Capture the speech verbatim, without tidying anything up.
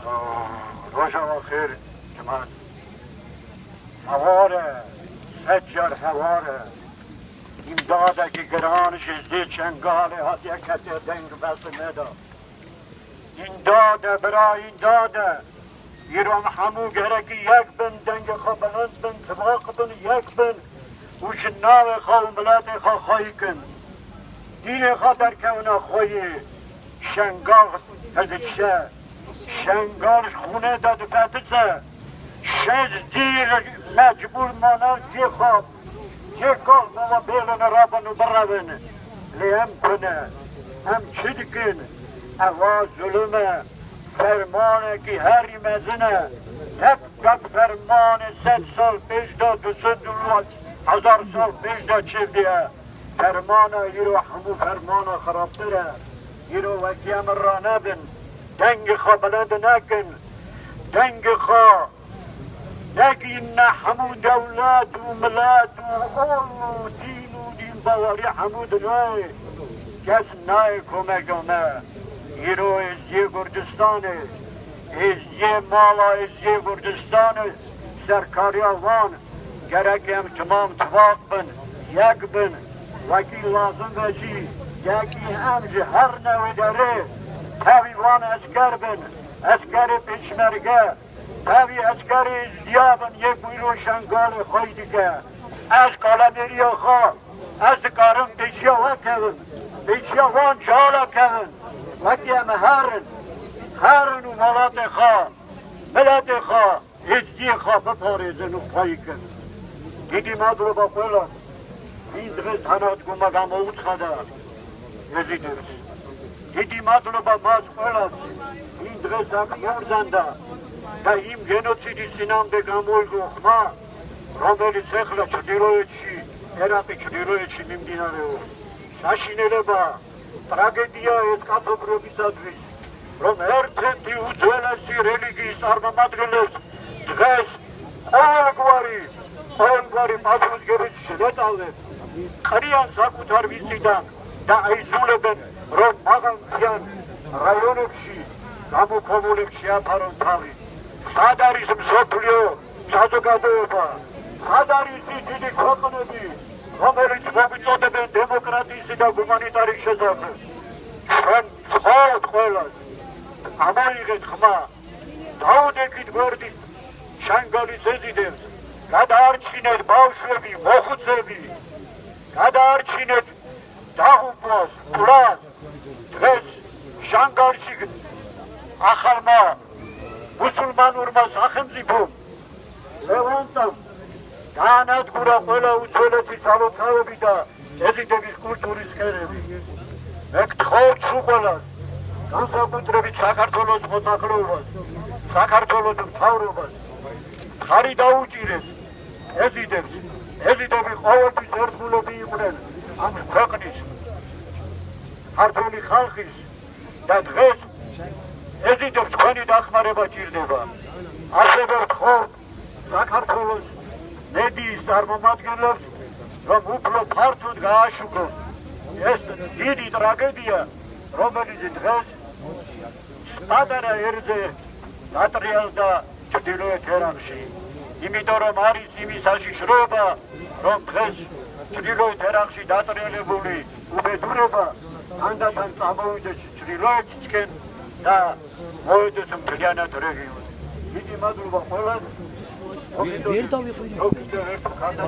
Roja we xêr, cimat. Hewar e, sed car hewar e. Îmdadekî giran ji dê Şengalê hatiye ketiye deng vesinê de. Îmdad e, bira, îmdad e. Îro em hemû gerekî yek bin, dengê xwe bilind bin, tivaq bin, yek bin û ji navê xwe û miletê xwe xweyî kin. Dînê xwe derkevine xweyê. Şengal didiçe. Şengal ji xûnê de difetiçe. Şêst dîr mecbûr mane cê xwe. Cê kal bava bêlin rabin û birevin. Lê em ku ne? Em çi dikin? Eva zulum e. Fermanekî herî mezin e. Tek tek fermanê sed sal pêş de, du sed û hezar sal pêş de çêdiye. Fermana îro hemû fermana xirabtir e. Îro wekî em ranebin. Dengê xwe bilind nekin. Dengê xwe Negîne hemû dewlet û milet û ol û dîn û dînbawerî hemû dinyayê. Kes nayê komeka me. Îro êziyê Kurdistanê, êziyê mala êziyê Kurdistanê, serkariya wan gerek em timam tifaq bin, yek bin. Wekî lazim ve jî yekî em ji her newê derê tevî wan esker bin, eskerê pêşmerge. Tevî eskerê Êzdiya bin yê ku îro Şengalê xwey dike. Ez kalemêriya xwe, ez dikarim pêşiya we kevim, pêşiya wan cala kevim. Wekî em herin, herin û welatê xwe, miletê xwe, Êzdiyê xwe biparêzin û xweyî kin. Dîdî Madloba Qolan, Hîn divêst henat ku me gamo û çiqada Êzî divêst. Hîdî Madloba Maz Qolas, hîn divêst em Yorzan da. Da hîm genocîdî Sinan Beg Amoy go xma, Romelî Sexla çi dîroyê çi, Iraqî çi dîroyê çi mîm dînarê o. Saşînê leba, tragediya êzka to bro bîsa divêst. Rom her tentî û cuelesî relîgî sarma madriles, divêst. Ol guarî, ol guarî, mafuz gerî şidet alin. Qeriyan saku tarvîsîdan, da eyzûle bin, ron maxan fiyan, rayonê bişî, namu komûle bişiya paron tavî. Sadarî jim sopuliyo, sazo gadoyo ba. Sadarî si dîdî kokine bî, komeri çibo bî to de bin demokratî si da gumanî tarî şezafi. Şen xot koylas. Ama yigit xma. Dawudekî di gordî Şengalî sezî dev. Gadar çînet bawşe bî, moxuze bî. Gadar çînet daxu boz, kulaz, divêz, Şengal şî axelma, musulman urma saxim zî bûm. Lewandam, danet gura qola û çolesî salo çawe bî da. Ezî devî kulturî skerê bî. Ek txor çû qolas. Dansa kutre bî Sakartolos motaklo bas. Sakartolos tawro bas. Xarî dawu çîrês. Ezî devs. Ezî devî qawetî zerfûlo bî imren. Am peknîs. Her tolî xalqîs. Dedxês. Ezî devs konî daxmare ba çîrdê ba. Aşe ber txor. Sakartholos nedî îstarmamat gelebs, ro muplo parçod gaşuko. Est dîdî tragedîya, ro belî zindxes, spadara erze, datriyel da çidîloyê têraxşî. Îmî doro marî sîmî saşî şiroba, ro xes, çidîloyê têraxşî datriyelê bûlî, û bedûre ba, handa tan çabawî de çidîloyê çiçken, da Moyê dusum piliyana dirêjî. Hîdî me dû ve qolan. Vê-, vêr tavê xwînê. Çok güzel, evet, bu kadar.